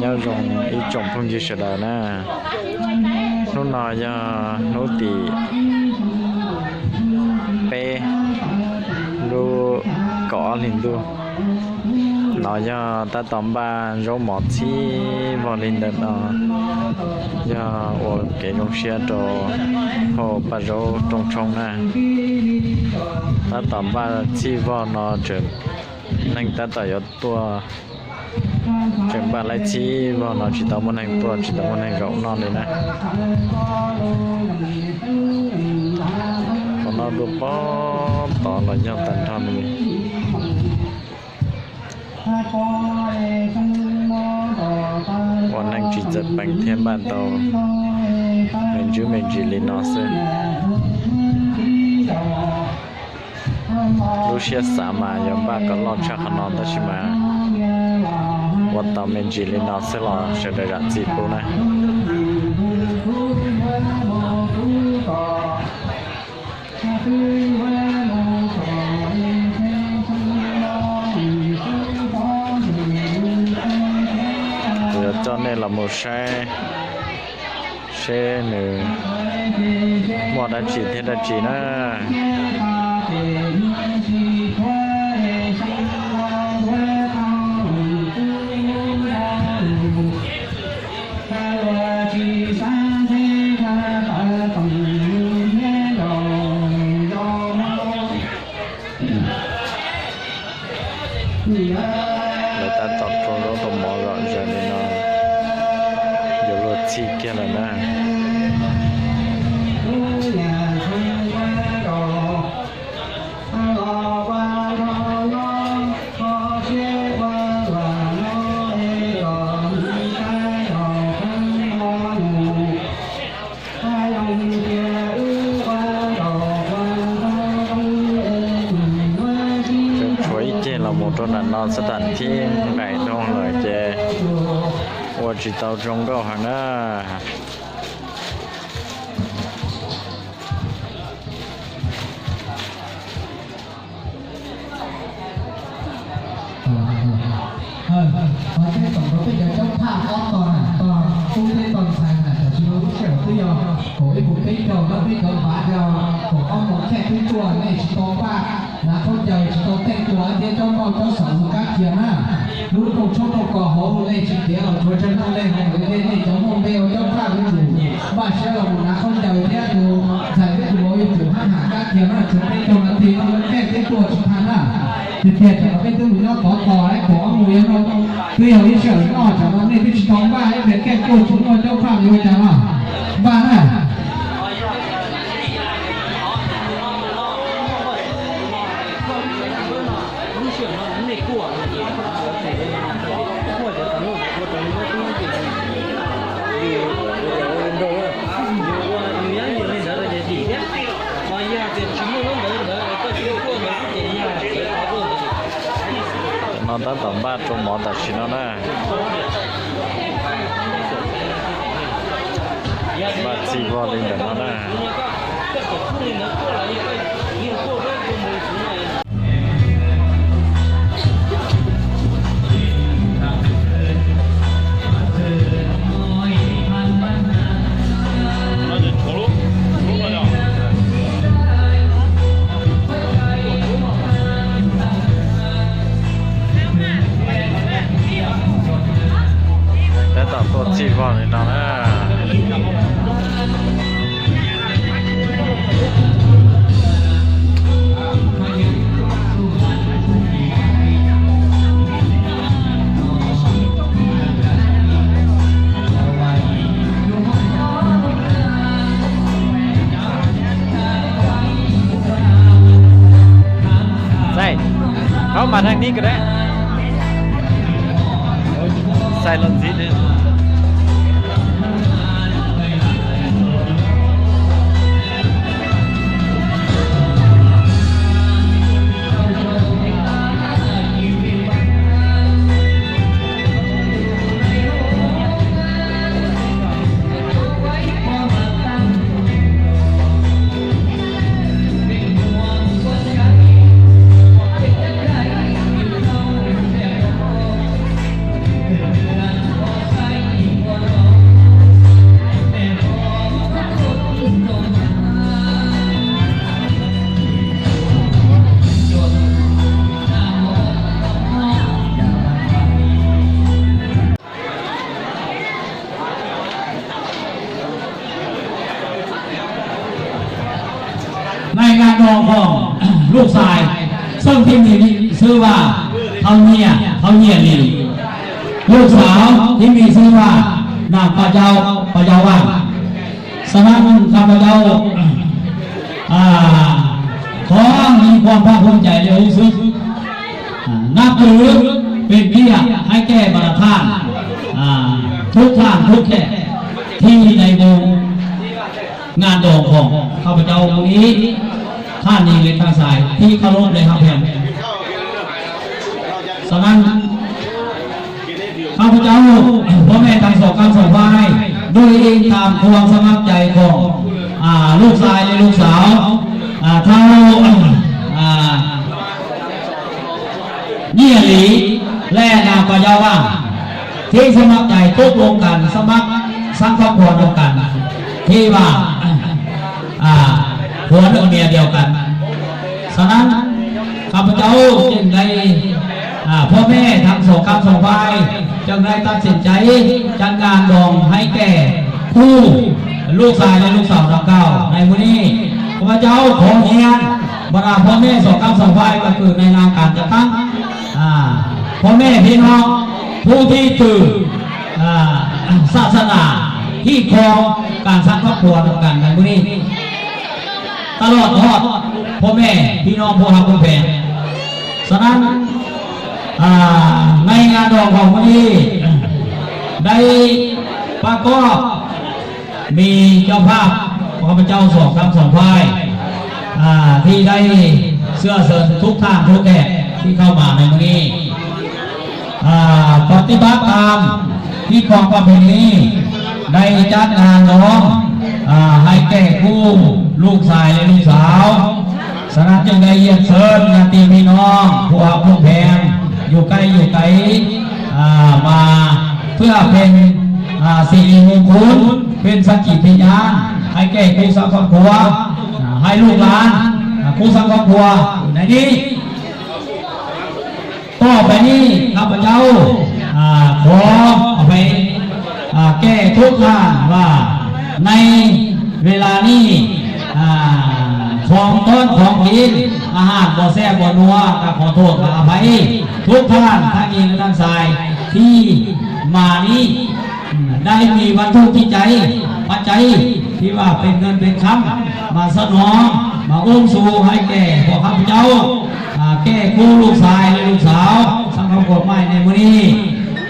Nyob zoo ib tsoom phooj ywg sawv daws na, hnub no yog hnub tim peb lub kaum ob hlis ntuj. No yog tab tom npaj zaub mov txhij vog li ntawm no, yog ua kev zoo siab rau hauv paj zaub rooj tshoob na. Tab tom npaj txhij vog no tseem, neeg tab tom yuav tuaj, tseem npaj laib txhij vog no tsis tau muaj neeg tuaj, tsis tau muaj neeg zaum noj li na. Qhov no dua pob tod los yog tag nrho li. Ua neeg tsis txawj peev thiab npaj tau me ntsis me ntsis li no xwb. Lub siab xav mas yuav npaj kom loj tshaj qhov no tab sis mas ua tau me ntsis li no xwb los sawv daws zam txim pub na. Kuv yuav coj nej los mus saib seb nws muaj dab tsi thiab dab tsi na. Lawv tab tom rau zaub rau mov zom zaws li no, yuav luag txhij kiag lawm na. Tshuav ib ceg los mus rau nram no xwb tas thib nqaim dhau lawm ces ua tsis tau zoo nkauj heev na. Ho tej thaum peb cov coob phaj ob tog na, tog tub thiab tog ntxhais na, tam sim no lub sij hawm twb yog kaum ib mus peb caug, lawv peb cov vav yog kaum ob mus khej twb tuaj, nej tsis tau npaj hnav khaub ncaws, tsis tau tej tua thiab cov nkauj cov xaum mus kab kiag na. Lub rooj tshoob rooj kos hauv nej tsis tiav los tshuav tsawg leej hauv, nej cov muaj npe ua coob phaj yuav tsum npaj siab los mus hnav khaub ncaws thiab tus ntxhais thiab tus vauv yuav tsum hab ham kab kiag na, tshuav peb caug nas this no lawv khej twb tuaj tsis tau na. Tiag tiag tam no peb twb mus nyob tov tos kaum ob mus yog no, twb yog ib sij hawm noj tam no nej twb tsis tau npaj ib pliag khej tuaj tsis muaj coob phaj yuav ua cas no. Npaj na. Tam no tab tom npaj rau mov tam sim no na. Npaj txhij vog li ntawm no na. Tab tom tuaj txhij vog li no na. Xais, qhov mas neeg nik kawg, xais los ntxiv. ว่า Thao Nyiaj, Thao Nyiaj Lis, ลูกสาวที่มีชื่อว่า นางปะเยา ปะเยาวัน ฉะนั้นข้าพเจ้า อ่า ขอมีความภาคภูมิใจและรู้สึก อ่า นับถือเป็นเกียรติให้แก่บรรดาท่าน อ่า ทุกท่านทุกแขกที่ในวงงานดองของข้าพเจ้าวันนี้ ท่านนี้และท่านชายที่เคารพและรักแพง ฉะนั้น ข้าพเจ้า พ่อแม่ทั้งสองข้างสองฝ่าย โดยอิงตามความสมัครใจของ อ่า ลูกชายและลูกสาว อ่า เฒ่า อ่า เยี่ยหลี และนางปะยาว่า ที่สมัครใจตกลงกันสมัครสร้างครอบครัวนำกัน ที่ว่า อ่า ผัวหนึ่งเมียเดียวกัน ฉะนั้น ข้าพเจ้าจึงได้ อ่า พ่อแม่ทั้งสองข้างสองฝ่าย จึงได้ตัดสินใจจัดงานดองให้แก่คู่ลูกชายและลูกสาวดังกล่าวในวันนี้ ข้าพเจ้าขอเรียนบรรดาพ่อแม่สองข้างสองฝ่าย ก็คือในนามการจัดตั้ง อ่า พ่อแม่พี่น้องผู้ที่ถือ อ่า ศาสนาที่ครองการสร้างครอบครัวนำกันในวันนี้ ตลอดทอดพ่อแม่พี่น้องผู้ฮักผู้แพง ฉะนั้น อ่า ในงานดองของวันนี้ ได้ประกอบ มีเจ้าภาพข้าพเจ้าสองทั้งสองฝ่าย อ่า ที่ได้เชื้อเชิญทุกท่านทุกแขกที่เข้ามาในวันนี้ อ่า ปฏิบัติตามที่ครองประเพณีได้จัดงานน้อม อ่า ให้แก่คู่ลูกชายและลูกสาว ฉะนั้นจึงได้เรียนเชิญญาติพี่น้องผู้ฮักผู้แพงอยู่ใกล้อยู่ไกล อ่า มาเพื่อเป็น อ่า สิริมงคล เป็นสักขีพยานให้แก่คู่สร้างครอบครัว อ่า ให้ลูกหลาน อ่า คู่สร้างครอบครัวอยู่ในนี้ ต่อไปนี้ข้าพเจ้า อ่า ขอเอาไป อ่า แก้ทุกข์ท่านว่าในเวลานี้ อ่า ของต้อนของกิน อาหารบ่แซ่บบ่นัว ก็ขอโทษขออภัยทุกท่านทั้งหญิงและทั้งชายที่มานี้ ได้มีวัตถุจิตใจ ปัจจัยที่ว่าเป็นเงินเป็นคำ มาสนอง มาอุ้มชูให้แก่พวกข้าพเจ้า อ่า แก่คู่ลูกชายและลูกสาว สร้างครอบครัวใหม่ในมื้อนี้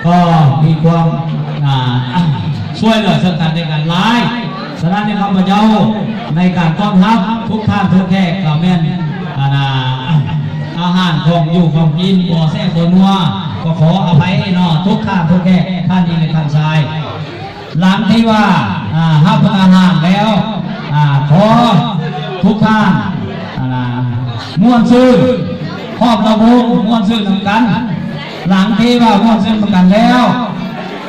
ก็มีความ อ่า ช่วยเหลือซึ่งกันและกันหลาย ฉะนั้นในข้าพเจ้าในการต้อนรับทุกท่านทุกแขกก็แม่น อ่า อาหารของอยู่ของกินบ่แซ่บบ่นัว ก็ขออภัยเนาะ ทุกท่านทุกแขกท่านนี้ในท่านชาย หลังที่ว่า อ่า รับประทานอาหารแล้ว อ่า ขอทุกท่าน อ่า ม่วนซื่น ครอบระวงม่วนซื่นนำกัน หลังที่ว่าม่วนซื่นนำกันแล้ว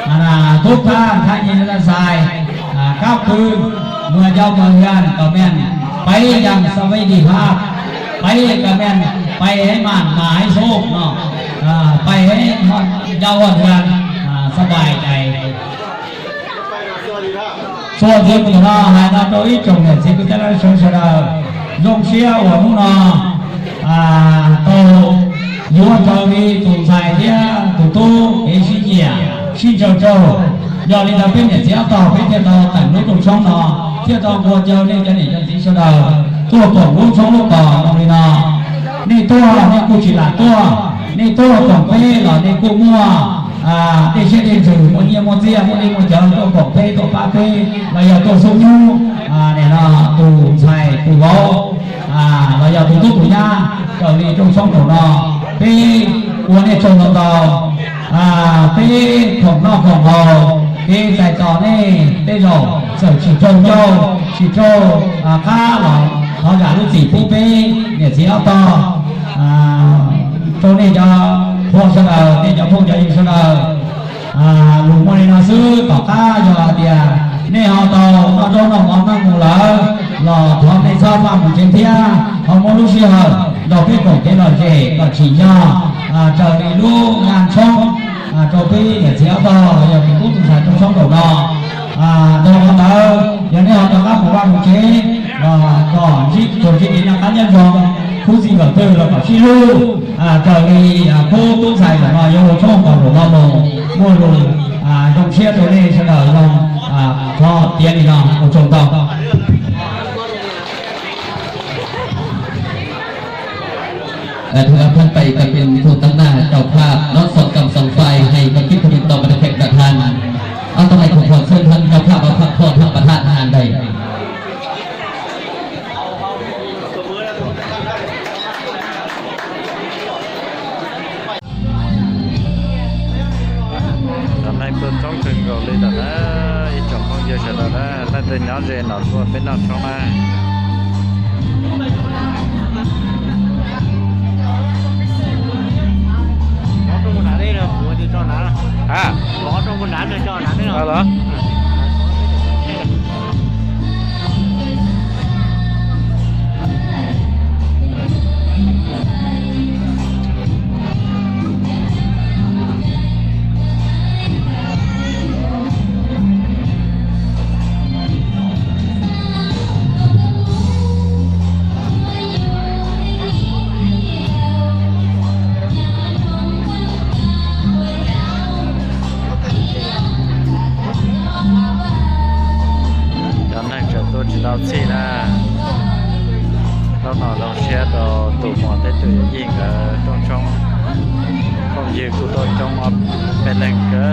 อ่า ทุกท่านทั้งหญิงและชาย อ่า กลับคืนเมือเจ้าเมือเฮือนก็แม่น ไปอย่างสวัสดิภาพ ไปก็แม่น ไปให้หมานหมายโชคเนาะ อ่า ไปให้ฮอดเจ้าฮอดเฮือน อ่า สบายใจ Xuas ntxiv mus no hais no rau ib tsoom niam txiv kwv tij neej tsa sawv daws, zoo siab uas hnub no tau yuav raws li tus ntxhais thiab tus tub kev sib nyiam sib ntshaw raug. Yog li ntawd peb niam txiv ob tog peb thiaj tau teem lub rooj tshoob no, thiaj tau nqua caw nej cov niam cov txiv sawv daws tuaj koom lub tshoob lub kos zoo li no. Nej tuaj nej kuj tsis lam tuaj, nej tuaj koom peb los nej kuj muaj dej siab dej ntsws, muaj nyiaj muaj txiaj, muaj dej muaj cawv tuaj koom peb, tuaj pab peb, los yog tuaj xub nyub nim no tus ntxhais tus vauv, los yog tus tub tus nyab raws li rooj tshoob thaum no. Peb ua nej tsaug ntau ntau. Peb khoom noj khoom haus, kev txais tos nej tej zaum txawm tsis raug ncauj tsis raug qab los thov zam lub txim pub peb niam txiv ob tog. Rau nej cov qhua sawv daws, nej cov phooj cov ywg sawv daws, lus muaj li no xwb, tom qab yog hais tias nej ho tau noj zaub noj mov noj mus lawm los thov nej txhob maj mus tsev thiab, ho muab lub sij hawm nrog peb koom kev lom zem kom tsim nyog raws li lub naj tshoob rau peb niam txiv ob tog los yog tus tub tus ntxhais rooj tshoob thaum no. Dhau qhov ntawd, yog nej ho rov qab mus vaj mus tsev los kom ntsib txuas ntsib kev noj qab nyob zoo, khub txij nkawm twg los kom sib hlub. Raws li qub tub ntxhais zaum no yuav ua tshoob kom zaum no mus muaj lus zoo siab rau nej sawv daws zoo, thov tiav li no ua tsaug ntau. Thưa các bạn, đây là phần thông tin tổng hợp, nó sẽ có trong file hay có clip thông tin tổng hợp các bạn. Ở trong này cũng có phần thông tổng hợp và phần thông tin các bạn đang đây. Cov neeg tuaj tshoob kawg nkaus li lawm na, ib tsoom phooj ywg sawv daws na, leej twg nyob ze no tuaj peb noj tshoob na. Cov neeg tseem tuaj tsis tau txhij na. Hnub no zoo siab rau tus muam thiab tus yawm yij nkawd rooj tshoob. Phooj ywg kuj tuaj coob ob peb leeg kawg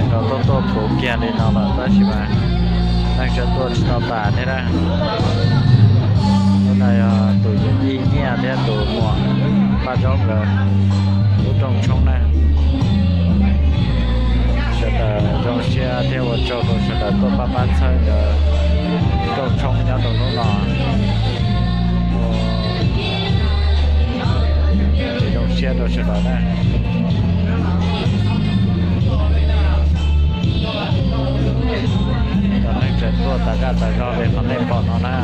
nkaus, tuaj tuaj puv kiag li no lawm tab sis mas neeg tseem tuaj tsis tau tas thiab na. Hnub no yog tus yawm yij Nyiaj thiab tus muam Paj Zaub nkawd lub rooj tshoob na. Sawv daws zoo siab thiab ua tsaug rau sawv daws tuaj pab pab txhawb nkawd rooj tshoob nyob rau hnub no. Ces zoo siab rau sawv daws na. Cov neeg tseem tuaj tas zaj tas zog li qhov nej pom no na.